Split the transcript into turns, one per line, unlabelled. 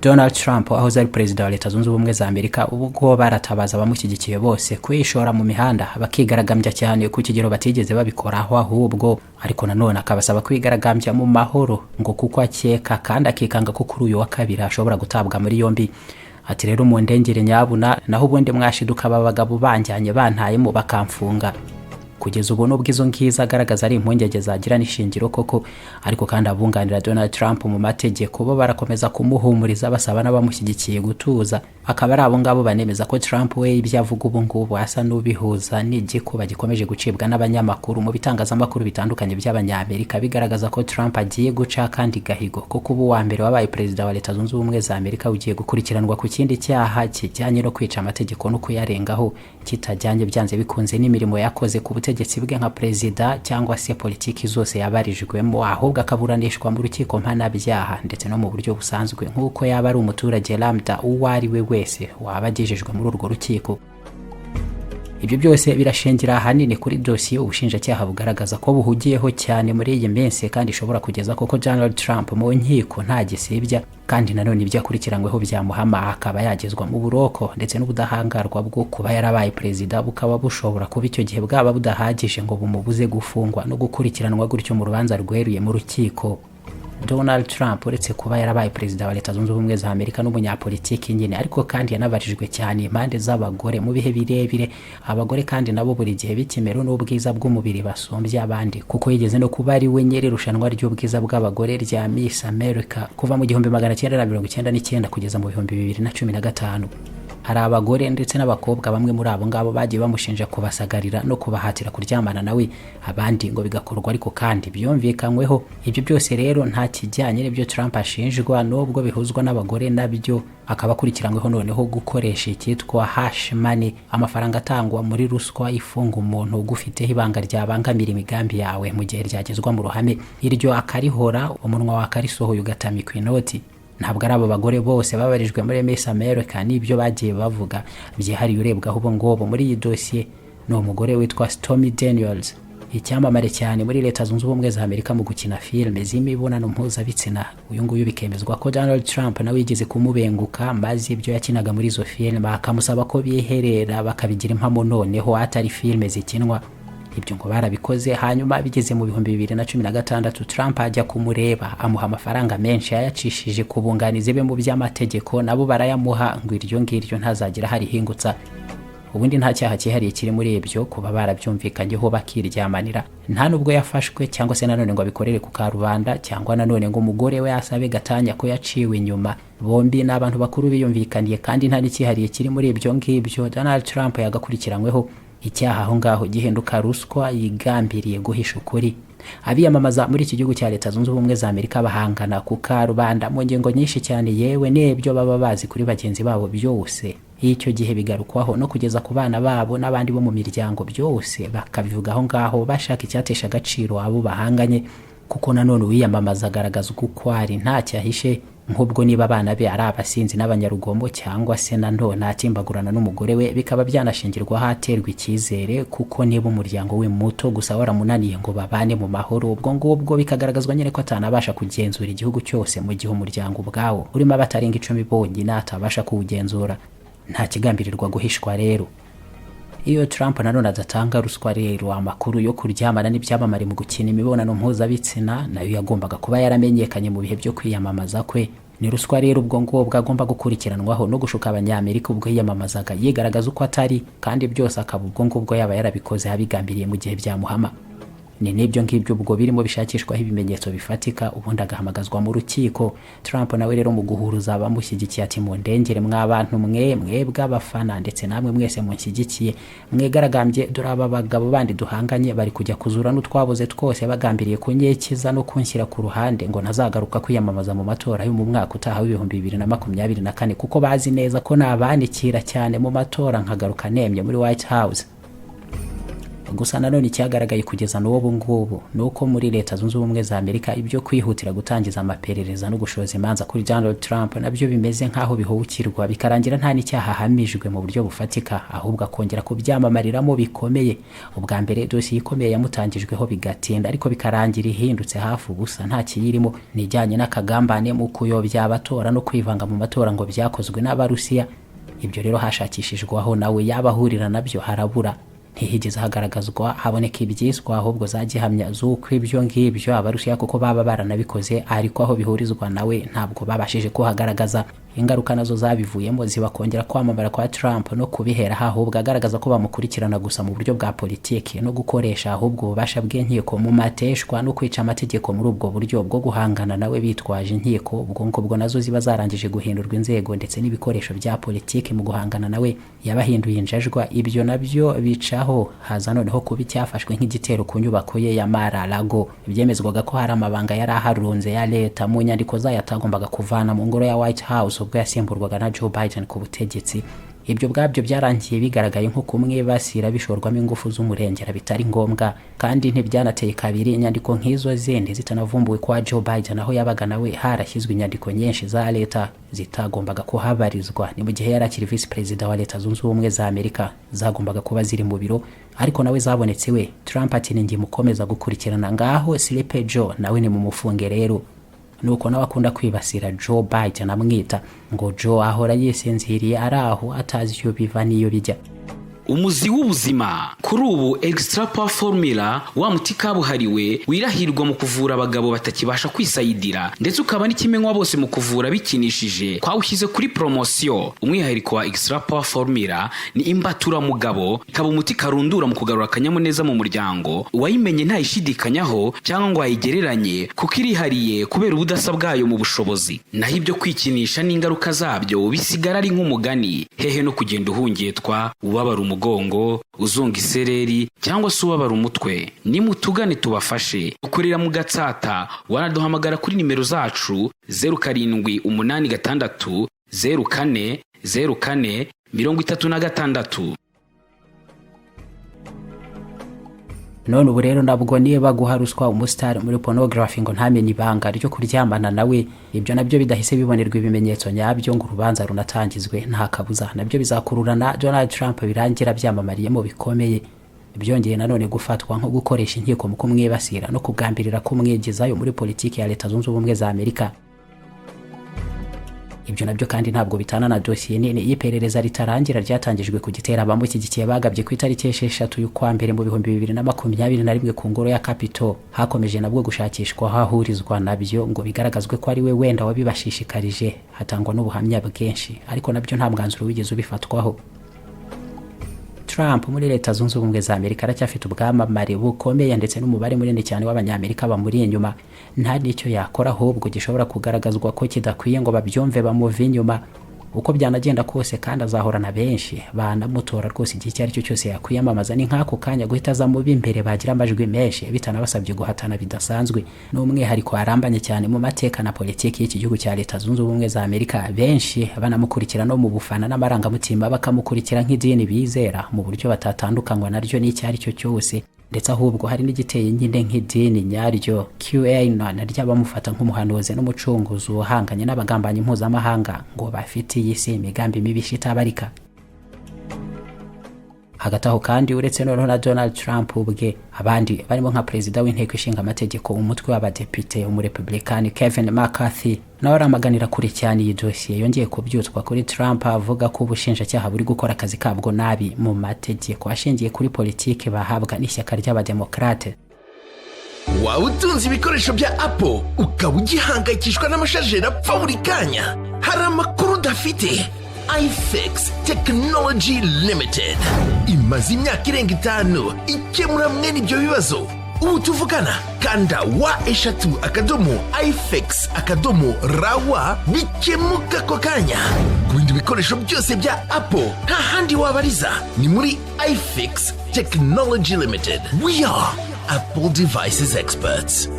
Donald Trump wahoze ari perezida wa Leta Zunze Ubumwe za Amerika, ubwo baratabaza abamushyigikiye bose kwishora mu mihanda bakigaragambya cyane ku kigero batigeze babikoraho, ahubwo ariko nanone akabasaba kwigaragambya mu mahoro, ngo kuko akeka kandi akikanga ko kuri uyu wa kabiri ashobora gutabwa muri yombi. Ati: "Rero mu ndengere nyabuna, naho ubundi mwashiduka aba bagabo banjyanye bantayemo bakamfunga." Kugeza ubu, nubwo izo ngizo agaragaza ari impungenge zagira n'ishingiro koko, ariko kandi abunganira Donald Trump mu mategeko bo barakomeza kumuhumuriza, basaba n'abamushyigikiye gutuza. Akaba ari abo ngabo banemeza ko Trump we ibyo avuga ubu ngubu asa n'ubihuza n'igikuba gikomeje gucibwa n'abanyamakuru mu bitangazamakuru bitandukanye by'Abanyamerika, bigaragaza ko Trump agiye guca kandi gahigo ko kuba uwa mbere wabaye perezida wa Leta Zunze Ubumwe za Amerika ugiye gukurikiranwa ku kindi cyaha kijyanye no kwica amategeko no kuyarengaho, kitajyanye byanze bikunze n'imirimo yakoze ku butegetsi bwe nka perezida cyangwa se politiki zose yabarijwemo, ahubwo akaburanishwa mu rukiko mpanabyaha ndetse no mu buryo busanzwe nk'uko yaba ari umuturage lambda uwo ari we wese waba agejejwe muri urwo rukiko. Ibyo byose birashingira ahanini kuri dosiye ubushinjacyaha bugaragaza ko buhugiyeho cyane muri iyi minsi, kandi ishobora kugeza koko Donald Trump mu nkiko nta gisibya, kandi nanone ibyo akurikiranyweho byamuhama akaba yagezwa mu buroko, ndetse n'ubudahangarwa bwo kuba yarabaye perezida bukaba bushobora kuba icyo gihe bwaba budahagije ngo bumubuze gufungwa no gukurikiranwa gutyo mu rubanza rweruye mu rukiko. Donald Trump, uretse kuba yarabaye perezida wa Leta Zunze Ubumwe za Amerika n'umunyapolitiki nyine, ariko kandi yanabarijwe cyane impande z'abagore mu bihe birebire. Abagore kandi nabo buri gihe b'ikimero n'ubwiza bw'umubiri basumbye abandi, kuko yigeze no kuba ari we nyiri irushanwa ry'ubwiza bw'abagore rya Miss America kuva mu 1999 kugeza mu 2015. Hari abagore ndetse n'abakobwa bamwe muri abo ngabo bagiye bamushinja kubasagarira no kubahatira kuryamana nawe, abandi ngo bigakorwa ariko kandi byumvikanyweho. Ibyo byose rero nta kijyanye n'ibyo Trump ashinjwa, nubwo bihuzwa n'abagore nabyo, akaba akurikiranyweho noneho gukoresha icyitwa hush money, amafaranga atangwa muri ruswa ifunga umuntu ugufiteho ibanga ryabangamira imigambi yawe mu gihe ryagezwa mu ruhame, iryo akarihora umunwa wakarisohoye ugatamikwa inoti. Ntabwo ari abo bagore bose babarijwe muri Miss America n'ibyo bagiye bavuga byihariye. Urebwaho ubu ngubu muri iyi dosiye ni umugore witwa Stormy Daniels, icyamamare cyane muri Leta Zunze Ubumwe za Amerika mu gukina filime z'imibonano mpuzabitsina. Uyu nguyu bikemezwa ko Donald Trump nawe yigeze kumubenguka, maze ibyo yakinaga muri izo filime akamusaba ko biherera bakabigira impamo, noneho atari filime zikinwa. Ibyo ngo barabikoze. Hanyuma bigeze mu 2016, Trump ajya kumureba, amuha amafaranga menshi yayacishije ku bunganizi be mu by'amategeko, nabo barayamuha ngo iryo ngiryo ntazagira harihingutsa. Ubundi nta cyaha cyihariye kiri muri ibyo kuba barabyumvikanyeho bakiryamanira. Nta nubwo yafashwe cyangwa se nanone ngo abikorere ku karubanda, cyangwa nanone ngo umugore we asabe gatanya ko yaciwe inyuma. Bombi ni abantu bakuru biyumvikaniye, kandi nta n'icyihariye kiri muri ibyo ngibyo Donald Trump yagakurikiranyweho. Icyaha aho ngaho gihinduka ruswa yigambiriye guhisha ukuri. Abiyamamaza muri iki gihugu cya Leta Zunze Ubumwe za Amerika bahangana ku karubanda mu ngingo nyinshi cyane, yewe n'ibyo baba bazi kuri bagenzi babo byose icyo gihe bigarukwaho, no kugeza ku bana babo n'abandi bo mu miryango, byose bakabivuga aho ngaho bashaka icyatesha agaciro abo bahanganye, kuko nanone uwiyamamaza agaragaza uko ari ntacyo ahishe, nk'ubwo niba abana be ari abasinzi n'abanyarugomo, cyangwa se nanone atimbagurana n'umugore we, bikaba byanashingirwaho aterwa icyizere, kuko niba umuryango we muto gusa waramunaniye ngo babane mu mahoro, ubwo ngubwo bikagaragazwa nyine ko atanabasha kugenzura igihugu cyose, mu gihe umuryango ubwawo urimo abatarenga 10 bonyine atabasha kuwugenzura. Nta kigambirirwa guhishwa rero. Iyo Trump nanone adatanga ruswa rero, amakuru yo kuryamana n'ibyamamare mu gukina imibonano mpuzabitsina nayo yagombaga kuba yaramenyekanye mu bihe byo kwiyamamaza kwe. Ni ruswa rero ubwo ngubwo agomba gukurikiranwaho, no gushuka Abanyamerika ubwo yiyamamazaga yigaragaza uko atari, kandi byose akaba ubwo ngubwo yaba yarabikoze abigambiriye mu gihe byamuhama. Ni n'ibyo ngibyo ubwo birimo bishakishwaho ibimenyetso bifatika, ubundi agahamagazwa mu rukiko. Trump nawe rero mu guhuruza abamushyigikiye ati: "Mu ndengere mw'abantu mwe, mwebwe abafana ndetse namwe mwese munshyigikiye, mwegaragambye, dore aba bagabo bandi duhanganye bari kujya kuzura n'utwabuze twose bagambiriye kunyekiza no kunshyira ku ruhande ngo ntazagaruka kwiyamamaza mu matora yo mu mwaka utaha w'2024, kuko bazi neza ko nabanikira cyane mu matora nkagaruka nemye muri White House." Gusa nanone icyagaragaye kugeza n'ubu ngubu ni uko muri Leta Zunze Ubumwe za Amerika ibyo kwihutira gutangiza amaperereza no gushoza imanza kuri Donald Trump nabyo bimeze nk'aho bihubukirwa, bikarangira nta n'icyaha ahamijwe mu buryo bufatika, ahubwo akongera kubyamamariramo bikomeye. Ubwa mbere dosiye ikomeye yamutangijweho bigatinda, ariko bikarangira ihindutse hafi ubusa, nta kiyirimo, nijyanye n'akagambane mu kuyobya abatora no kwivanga mu matora ngo byakozwe n'Abarusiya. Ibyo rero hashakishijwe aho nawe yaba ahurira nabyo harabura, ntihigeze hagaragazwa haboneka ibyiswa ahubwo za gihamya z'uko ibyo ngibyo Abarusiya kuko baba baranabikoze, ariko aho bihurizwa nawe ntabwo babashije kuhagaragaza. Ingaruka nazo zabivuyemo ziba kongera kwamamara kwa Trump no kubiheraho, ahubwo agaragaza ko bamukurikirana gusa mu buryo bwa politiki no gukoresha ahubwo ububasha bw'inkiko mu mateshwa no kwica amategeko muri ubwo buryo bwo guhangana nawe bitwaje inkiko. Ubwo ngubwo nazo ziba zarangije guhindurwa inzego ndetse n'ibikoresho bya politiki mu guhangana nawe, yabahinduye injajwa. Ibyo nabyo bicaho, haza noneho kuba icyafashwe nk'igitero ku nyubako ye ya Mar-a-Lago. Byemezwaga ko hari amabanga yari aharunze ya leta mu nyandiko zayo atagombaga kuvana mu ngoro ya White House ubwo yasimburwaga na Joe Biden ku butegetsi. Ibyo ubwabyo byarangiye bigaragaye nko kumwibasira bishorwamo ingufu z'umurengera bitari ngombwa, kandi ntibyanateye kabiri inyandiko nk'izo zindi zitanavumbuwe kwa Joe Biden, aho yabaga nawe harashyizwe inyandiko nyinshi za leta zitagombaga kuhabarizwa, ni mu gihe yari akiri visi perezida wa Leta Zunze Ubumwe za Amerika, zagombaga kuba ziri mu biro, ariko nawe zabonetse we. Trump ati: "Ninjye mukomeza gukurikirana, ngaho Sleepy Joe nawe ni mumufunge." Rero nuko nawe akunda kwibasira Joe Biden, amwita ngo Joe ahora yisinziriye, ari aho atazi iyo biva n'iyo bijya.
Umuzi w'ubuzima kuri ubu, Extra Power Formula, wa muti kabuhariwe wirahirwa mu kuvura abagabo batakibasha kwisayidira, ndetse ukaba n'ikimenywa bose mu kuvura bikinishije, twawushyize kuri poromosiyo. Umwihariko wa Extra Power Formula ni imbaturamugabo, ikaba umuti karundura mu kugarura akanyamuneza mu muryango. Uwayimenye ntayishidikanyaho cyangwa ngo ayigereranye, kuko irihariye kubera ubudasa bwayo mu bushobozi. Naho ibyo kwikinisha n'ingaruka zabyo bisigara ari nk'umugani. Hehe no kugenda uhungetwa, ubabara umugongo, uzunga isereri cyangwa se ubabara umutwe. Nimutugane tubafashe. Dukorera mu Gatsata. Wanaduhamagara kuri nimero zacu 0786040436.
None ubu rero nabwo niba guha ruswa umusitari muri pornography ngo ntamenye ibanga ryo kuryamana nawe, ibyo nabyo bidahise bibonerwa ibimenyetso nyabyo ngo urubanza runatangizwe, nta kabuza nabyo bizakururana Donald Trump, birangira byamamariyemo bikomeye. Byongeye nanone gufatwa nko gukoresha inkiko mu kumwibasira no kugambirira kumwigizayo muri politiki ya Leta Zunze Ubumwe za Amerika. Ibyo nabyo kandi ntabwo bitana na dosiye nini y'iperereza ritarangira ryatangijwe ku gitera abamushyigikiye bagabye ku itariki 6 y'ukwa mbere mu 2021 ku ngoro ya Capitol. Hakomeje nabwo gushakishwa aho ahurizwa nabyo ngo bigaragazwe ko ari we wenda wabibashishikarije, hatangwa n'ubuhamya bwinshi, ariko nabyo nta mwanzuro wigeze ubifatwaho. Trump muri Leta Zunze Ubumwe za Amerika aracyafite ubwamamare bukomeye ndetse n'umubare munini cyane w'Abanyamerika bamuri inyuma. Nta n'icyo yakora ahubwo gishobora kugaragazwa ko kidakwiye ngo babyumve bamuve inyuma. Uko byanagenda kose kandi azahorana benshi banamutora rwose. Igihe icyo ari cyo cyose yakwiyamamaza, ni nk'ako kanya guhita aza mu b'imbere bagira amajwi menshi bitanabasabye guhatana bidasanzwe. N'umwihariko arambanye cyane mu mateka na politiki y'iki gihugu cya Leta Zunze Ubumwe za Amerika, benshi banamukurikira no mu bufana n'amarangamutima, bakamukurikira nk'idini bizera mu buryo batatandukanywa naryo n'icyo ari cyo cyose, ndetse ahubwo hari n'igiteye nyine nk'idini nyaryo QAnon ry'abamufata nk'umuhanuzi n'umucunguzi uhanganye n'abagambanyi mpuzamahanga ngo bafitiye isi imigambi mibisha itabarika. Hagati aho kandi, uretse noneho na Donald Trump ubwe, abandi barimo nka perezida w'inteko ishinga amategeko, umutwe w'abadepite, Umurepublikani Kevin McCarthy, nawe aramaganira kure cyane iyi dosiye yongeye kubyutswa kuri Trump, avuga ko ubushinjacyaha buri gukora akazi kabwo nabi mu mategeko ashingiye kuri politiki bahabwa n'ishyaka ry'Abademokrate.
Waba utunze ibikoresho bya Apple ukaba ugihangayikishwa n'amasharijeri apfa buri kanya? Hari amakuru udafite. iFix Technology Limited imaze imyaka irenga 5 ikemura mwene ibyo bibazo. Ubu tuvugana, kanda w3.ifix.rw, bikemuka ako kanya. Ku bindi bikoresho byose bya Apple, nta handi wabariza, ni muri iFix Technology Limited. We are Apple devices experts.